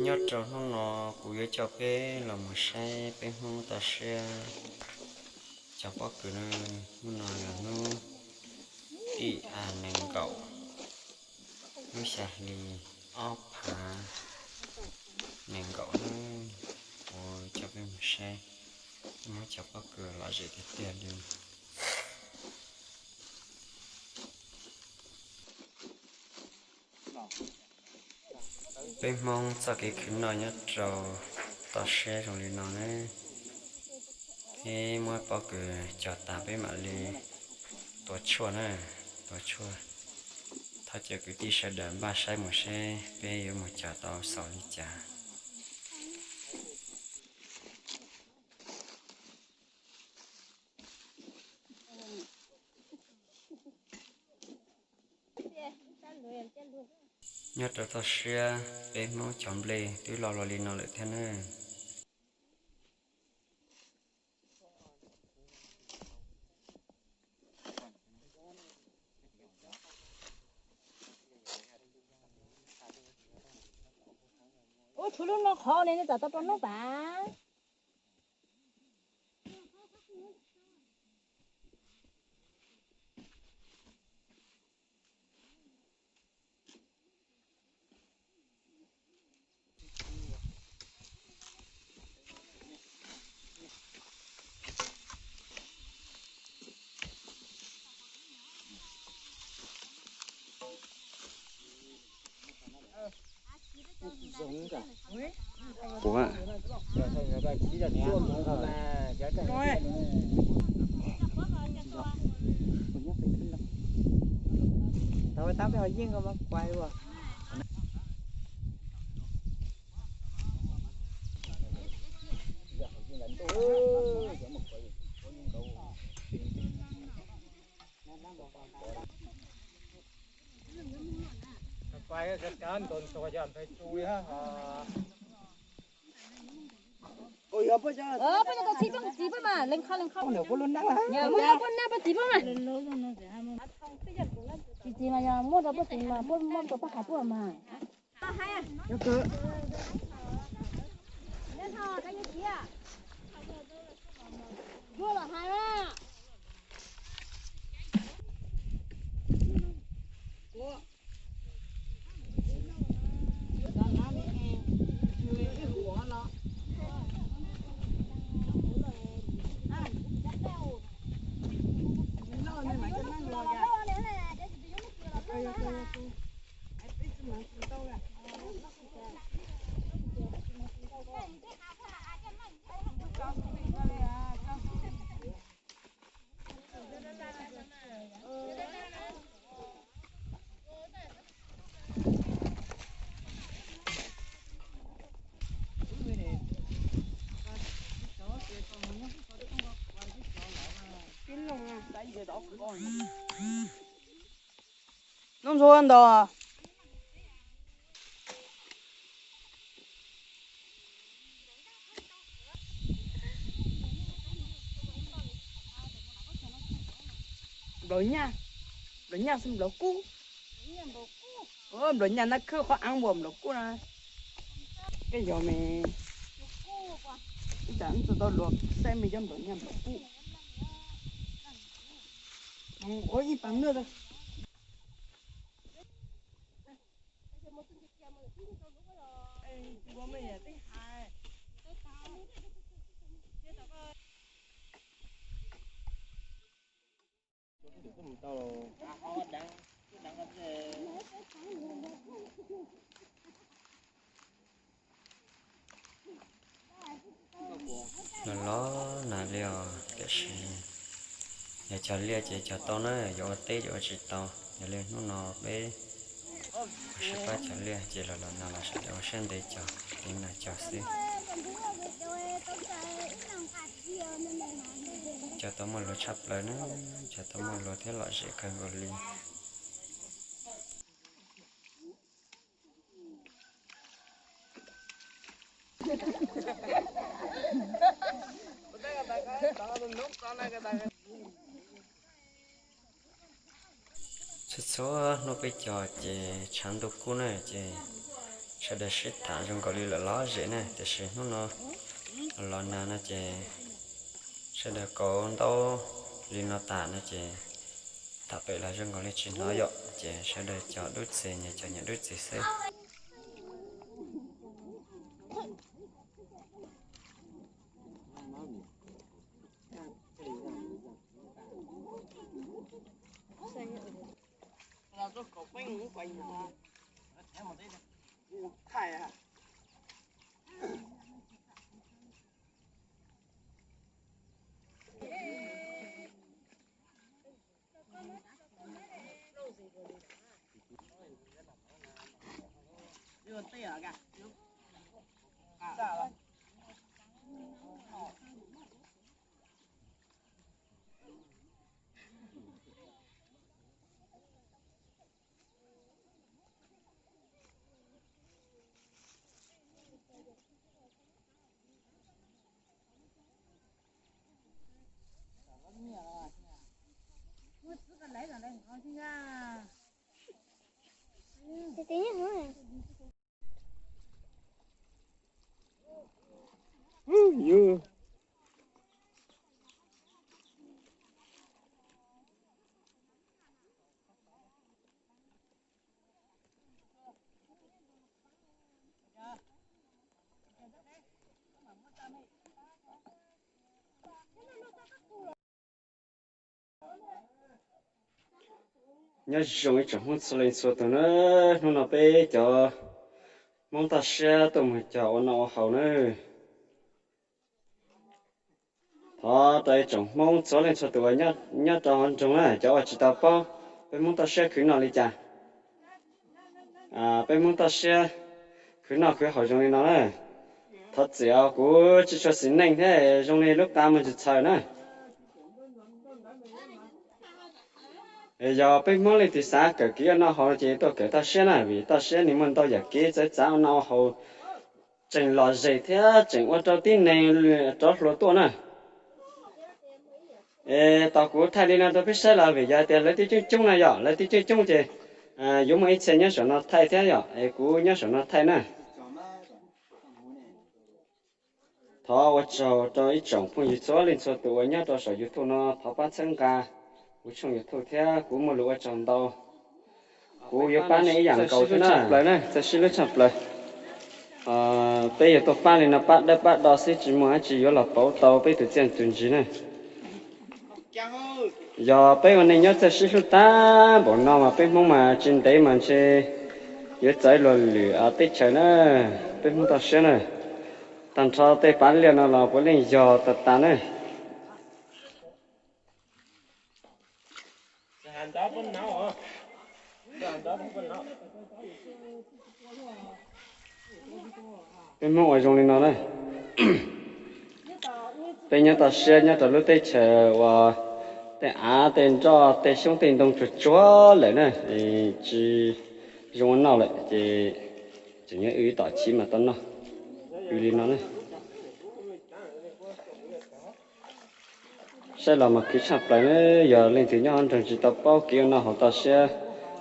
Nyob rau hnub no kuv yuav coj peb los mus saib peb Hmoob toj siab cov pob kws na. Hnub no yog hnub tim nees nkaum, lub xya hli ob phav nees nkaum na. Kuv coj peb mus saib Hmoob cov pob kws lom zem tiag tiag li. Peb Hmoob txoj kev khwv noj nyob rau toj siab zoo li no ne. Peb muab pob kws cog tas peb mam li tua tshuaj na, tua tshuaj. Thov caw kwv tij sawv daws npaj saib mus seb peb yuav mus cog tau xaus li cas. Nyob rau toj siab peb Hmoob cov nplej twb loj luaj li no lawm thiab na. Ua tshuav lub no qhov ne, nej tam tau rau nub tas. Peb tau txhij coj txiv peb mas leej qha leej qha. Muaj poj nab poj txiv peb mas. Txiv txiv mas yog muaj rau poj txiv mas poj muaj rau poj hav poj mas. Nub ntxhua nto. Nplaum nyaj, nplaum nyaj xwb nplaum kub. Nplaum nyaj nab khwb qhov aav npaum nplaum kub na. Koj yog me, ib tsam wb tau luag saib me cov nplaum nyaj nplaum kub. Ua ib pas nab. Los los nag li os, tiam sis yog cog liaj ces cog tau na, yuav ua teb ces ua tsis tau. Yog li hnub no peb sib pab cog liaj ces los los nag los sawv daws ua siab ntev cog, tiv nag cog xwb. Cog tau muaj luag tshaj plaws na, cog tau muaj luag thiab lom zem kawg nkaus li. Txhua txhua hnub peb cog ces tshav ntuj kub na ces Sawv daws sib tham zoo nkaus li lawm lom zem na, tiam sis hnub no los nag no ces sawv daws kauv ntaub li no tas no ces tham pem los zoo nkaus li tsis hnov yom, ces sawv daws cov dub txig nyias cov nyias dub txig xwb. Nyob zoo ib tsoom Hmoob txhua leej txhua tus na, hnub no peb cov Hmoob toj siab tuaj mus cog ua noj ua haus na. Thov rau ib tsoom Hmoob txhua leej txhua tus uas nyob rau hauv nroog na, cov uas tsis tau paub peb Hmoob toj siab khwv noj li cas, peb Hmoob toj siab khwv noj khwv haus zoo li no na. Thov txim os, kuv tsis tshua xis neej thiab zoo li lub qa muag tsis txhaws na. Yog peb Hmoob leej twg xav kawm kev ua noj haus no ces tuaj kawm toj siab na, vim toj siab nws muaj ntau yam kev txawv txav ua noj ua haus tseem lom zem thiab tseem ua rau tib neeg rov hluas tuaj na. Es tos kuv thaij li no rau peb saib los vim yog tias lawv twb coob coob na yom, lawv twb coob coob ces yuav muaj ib txhia nyob saum no thaij thiab yom, es kuv nyob saum no thaij na. Thov ua tsaug rau ib tsoom phooj ywg txhua leej txhua tus uas nyob rau saum YouTube no, thov pab txhawb nqa kuv tshooj YouTube thiab kuv muaj lus ua tsaug ntau. Kuv yuav pab nej ib yam nkaus thiab na. Txawj sib hlub tshaj plaws. Peb yuav tuaj pab li no pab dawb pab do xwb tsis muaj dab tsi yuav los pauv tau peb tus txiaj tus ntsig na. Yog peb ua neej nyob txawj sib hlub tag npaum no mas peb Hmoob mas tsis ntev mas ntshe yuav txawv luag lwm teb chaws na, peb Hmoob toj siab na. Tag nrho tej pav liaj no los puav leej yog tas tas na. Peb Hmoob ua zoo li no na. Peb nyob toj siab nyob rau lub teb chaws uas tej av tej nroj tej xyoob tej ntoo tsuag tsuag lawm na, tsis zoo ua noj lawm ces tseem nyob wb tom chiv mas tau noj. Wb li no na. Saib los mas khwv tshaj plaws na, yog leej twg nyob hauv nroog tsis tau paub kev ua noj haus toj siab,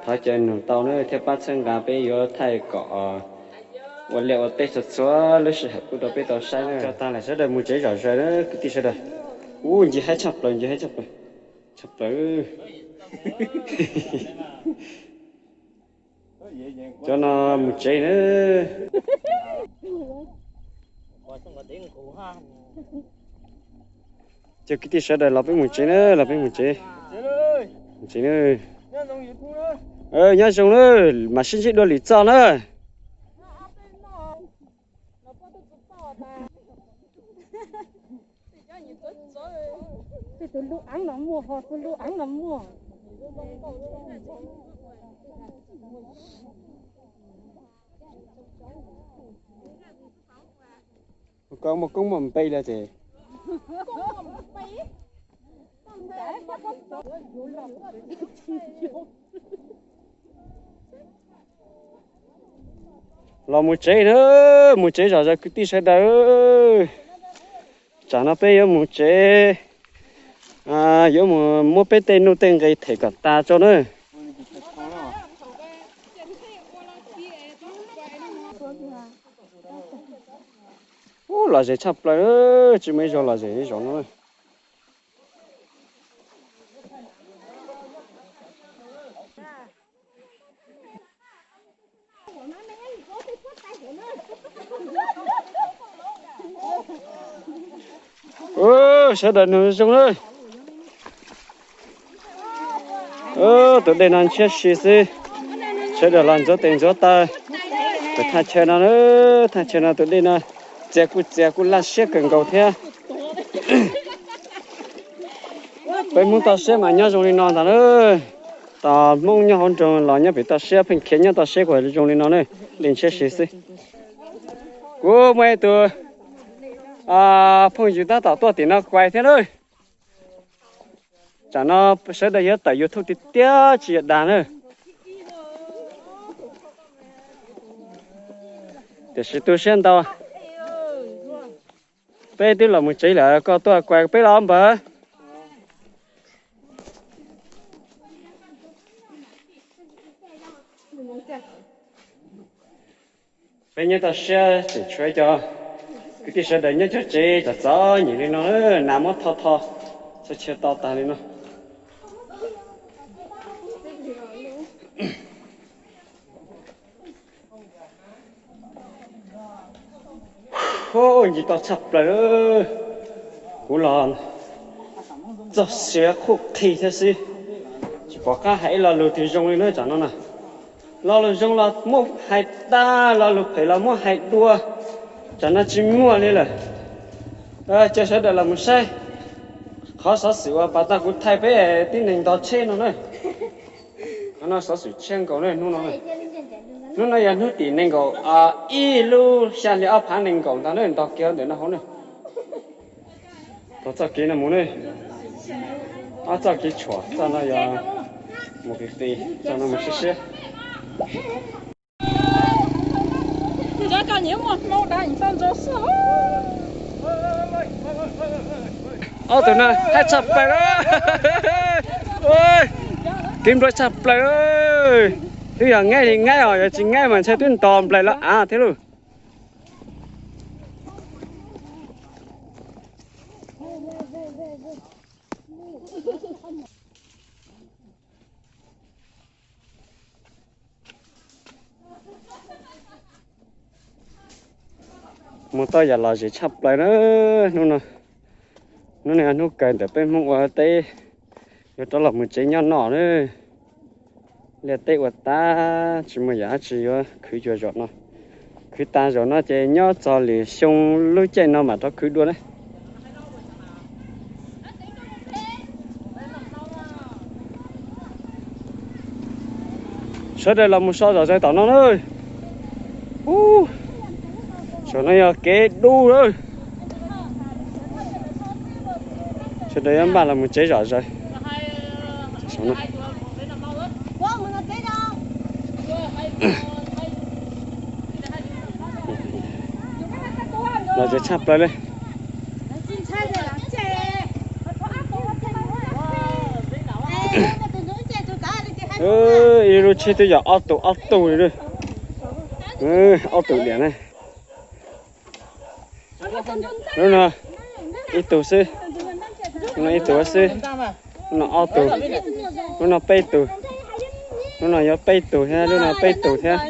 thov caw nug tau na thiab pab txhawb nqa peb yuav thaij kom ua liaj ua teb txhua txhua lub sij hawm pub rau peb tau saib na. Tso tag lawm sawv daws mus tsev zom zaws na kwv tij sawv daws. Ub, ncig haib tshaj plaws, ncig haib tshaj plaws, tshaj plaws. Cov no mus tsev na. Cov kwv tij sawv daws los peb mus tsev na, los peb mus tsev. Mus tsev na. Nyob zoo na, mam sib ntsib dua lwm txoj na. Tus lub eev no muaj, ho tus lub eev no muaj. Koj muaj koob muaj npe lawm ces. Los mus tsev na, mus tsev zom zaws kwv tij sawv daws. Tsam no peb yuav mus tsev, yuav mus muab peb tej nuj tej nqi them kom tas tso na. Ub, lom zem tshaj plaws, tsis muaj ib zaug lom zem ib zaug no. Sawv daws nug zoo lawm. Tus dej no ntshiab si xwb. Sawv daws los ntxuav tes ntxuav taw. Tus thaj chaw no, thaj chaw no tus dej no txias kuj txias kuj laj siab kawg nkaus thiab. Peb Hmoob toj siab mas nyob zoo li no ntag na. Tos Hmoob nyob hauv nroog los nyob pem toj siab pheej khiav nyob toj siab kuj zoo li no ne, dej ntshiab si xwb. Kuv muaj ib tug phooj ywg tab tom tuaj tim no kuaj thiab na. Tsam no sawv daws yuav tawm YouTube tiag tiag tsis yog dag na. Tiam sis tu siab ntau. Peb twb los mus tsev lawm koj tuaj kuaj peb los npawg. Peb nyob toj siab tseem tshuav cov kwv tij sawv daws nyob cov tsev txom txom nyem li no, nas muab tho tho, txhua chaw to tag li no. Ncig toj tshaj plaws. Kuv los txog siav qhuj qhig thiab xwb, tsis pom qab hais ib lo lus twg zoo li na tsam no na. Lo lus zoo los muab hais tag, lo lus phem los muab hais dua, tsam no tsis muaj li lawm. Cia sawv daws los mus saib qhov xov xwm uas pas tag kuv thaij peb tib neeg ntog tsheb no na. Qhov no xov xwm tshiab nkaus na hnub no. Hnub no yog hnub tim nees nkaum ib lub xya hli ob phav nees nkaum ntag na, ntog kiag ntawm no hauv na. Tau txoj kev no mus ne, ob txoj kev tshuam, txoj no yog mus qis qis, txoj no mus siab siab. Ob tug no haib tshaj plaws, kev nplua tshaj plaws. Twb yog ngaib li ngaib os, yog tsis ngaib mas ntshe twb nto nplaig lawv av thiab lauj. Mus tau yam lom zem tshaj plaws na. Hnub no, hnub no yog hnub kawg ntawm peb Hmoob ua teb, yuav rov los mus tsev nyob no na. Liaj teb ua tas tsis muaj yam dab tsi yuav khwv cuag zaum no. Khwv tas zaum no ces nyob txog lwm xyoo lub caij no mam rov khwv dua na. Sawv daws los mus so zom zaws tom no na. Saum no yog kev dub lawm. Sawv daws yuav npaj los mus tsev zom zaws. Los tsev tshaj plaws li. Ib lub tsheb twb yog ob tug ob tug li. Ob tug diam na. Lub no ib tug xwb. Lub no ib tug xwb. Lub no ob tug. Lub no peb tug. Lub no yuav peb tug thiab, lub no peb tug thiab.